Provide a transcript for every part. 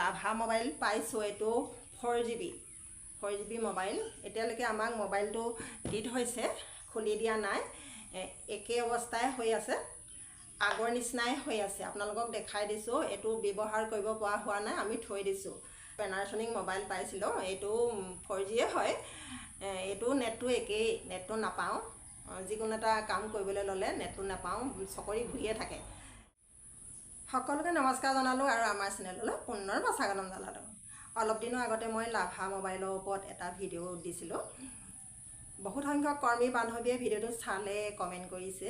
লাভা mobile পাইছোঁ। এইটো 4 GB, 4 GB mobile. এতিয়ালৈকে আমাক মোবাইলটো দি থৈছে, খুলি দিয়া নাই। একে অৱস্থাই হৈ আছে, আগৰ নিচিনাই হৈ আছে। আপোনালোকক দেখাই দিছোঁ। এইটো ব্যৱহাৰ কৰিব পৰা হোৱা নাই, আমি থৈ দিছোঁ। পেনাছনিক মোবাইল পাইছিলোঁ। এইটো 4 জিয়ে হয়। এইটো নেটটো একেই, নেটটো নাপাওঁ। যিকোনো এটা কাম কৰিবলৈ ল'লে নেটটো নাপাওঁ, চকৰি ঘূৰিয়ে থাকে। সকলোকে নমস্কাৰ জনালোঁ আৰু আমাৰ চেনেললৈ পুনৰবাৰ স্বাগতম জনালোঁ। অলপ দিনৰ আগতে মই লাভা মোবাইলৰ ওপৰত এটা ভিডিঅ' দিছিলোঁ। বহুত সংখ্যক কৰ্মী বান্ধৱীয়ে ভিডিঅ'টো চালে, কমেণ্ট কৰিছে।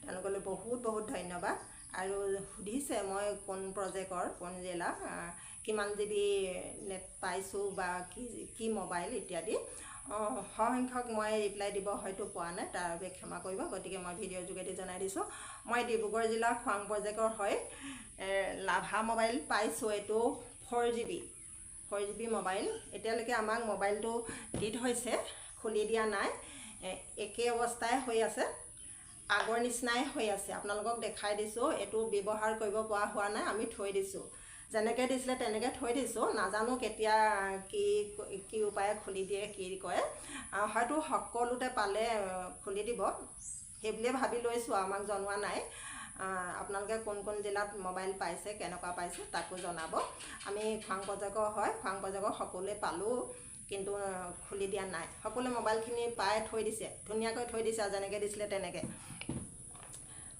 তেওঁলোকলৈ বহুত বহুত ধন্যবাদ। আৰু সুধিছে মই কোন প্ৰজেক্টৰ, কোন জিলা, কিমান জি বি নেট পাইছোঁ বা কি কি মোবাইল ইত্যাদি। সৰহসংখ্যক মই ৰিপ্লাই দিব হয়তো পোৱা নাই, তাৰ বাবে ক্ষমা কৰিব। গতিকে মই ভিডিঅ'ৰ যোগেদি জনাই দিছোঁ, মই ডিব্ৰুগড় জিলাৰ খোৱাং প্ৰজেক্টৰ হয়। লাভা মোবাইল পাইছোঁ। এইটো 4 GB, 4 GB mobile. এতিয়ালৈকে আমাক মোবাইলটো দি থৈছে, খুলি দিয়া নাই। একে অৱস্থাই হৈ আছে, আগৰ নিচিনাই হৈ আছে। আপোনালোকক দেখাই দিছোঁ। এইটো ব্যৱহাৰ কৰিব পৰা হোৱা নাই, আমি থৈ দিছোঁ। যেনেকৈ দিছিলে তেনেকৈ থৈ দিছোঁ। নাজানো কেতিয়া কি কি উপায়ে খুলি দিয়ে, কি কৰে। হয়তো সকলোতে পালে খুলি দিব, সেইবুলিয়ে ভাবি লৈছোঁ। আমাক জনোৱা নাই। আপোনালোকে কোন কোন জিলাত মোবাইল পাইছে, কেনেকুৱা পাইছে, তাকো জনাব। আমি খোৱাং প্ৰজেক্টৰ হয়। খোৱাং প্ৰজেক্টৰ সকলোৱে পালোঁ, কিন্তু খুলি দিয়া নাই। সকলোৱে মোবাইলখিনি পাই থৈ দিছে, ধুনীয়াকৈ থৈ দিছে আৰু যেনেকৈ দিছিলে তেনেকৈ।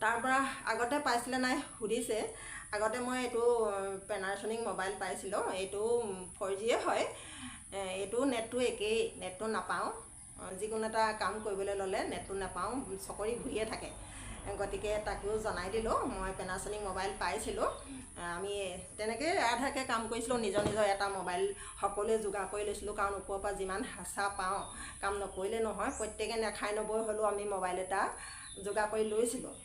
তাৰ পৰা আগতে পাইছিলে নাই সুধিছে। আগতে মই এইটো পেনাছনিক মোবাইল পাইছিলোঁ। এইটো 4 জিয়ে হয়। এইটো নেটটো একেই, নেটটো নাপাওঁ। যিকোনো এটা কাম কৰিবলৈ ল'লে নেটটো নাপাওঁ, চকৰি ঘূৰিয়ে থাকে। গতিকে তাকো জনাই দিলোঁ, মই পেনাছনিক মোবাইল পাইছিলোঁ। আমি তেনেকৈয়ে আধাকৈ কাম কৰিছিলোঁ। নিজৰ নিজৰ এটা মোবাইল সকলোৱে যোগাৰ কৰি লৈছিলোঁ, কাৰণ ওপৰৰ পৰা যিমান হেঁচা পাওঁ, কাম নকৰিলে নহয়। প্ৰত্যেকে নাখাই নবৈ হ'লেও আমি মোবাইল এটা যোগাৰ কৰি লৈছিলোঁ।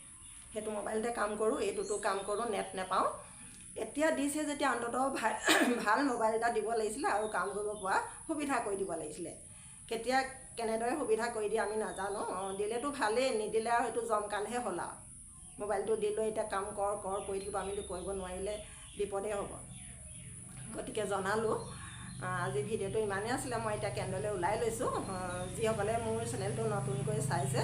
সেইটো মোবাইলতে কাম কৰোঁ, এইটোতো কাম কৰোঁ, নেট নাপাওঁ। এতিয়া দিছে যেতিয়া অন্ততঃ ভাল ভাল মোবাইল এটা দিব লাগিছিলে আৰু কাম কৰিব পৰা সুবিধা কৰি দিব লাগিছিলে। কেতিয়া কেনেদৰে সুবিধা কৰি দিয়ে আমি নাজানো। দিলেতো ভালেই, নিদিলে আৰু সেইটো জমকালহে হ'ল। আৰু মোবাইলটো দি লৈ এতিয়া কাম কৰ কৰ কৰি থাকিব, আমিতো কৰিব নোৱাৰিলে বিপদেই হ'ব। গতিকে জনালোঁ। আজি ভিডিঅ'টো ইমানেই আছিলে। মই এতিয়া কেন্দ্ৰলৈ ওলাই লৈছোঁ। যিসকলে মোৰ চেনেলটো নতুনকৈ চাইছে,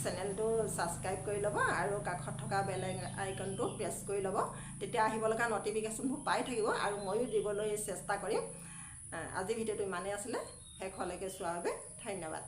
চেনেলটো ছাবস্ক্ৰাইব কৰি ল'ব আৰু কাষত থকা বেল আইকনটো প্ৰেছ কৰি ল'ব। তেতিয়া আহিব লগা ন'টিফিকেশ্যনবোৰ পাই থাকিব আৰু ময়ো দিবলৈ চেষ্টা কৰিম। আজি ভিডিঅ'টো ইমানেই আছিলে। শেষলৈকে চোৱাৰ বাবে ধন্যবাদ।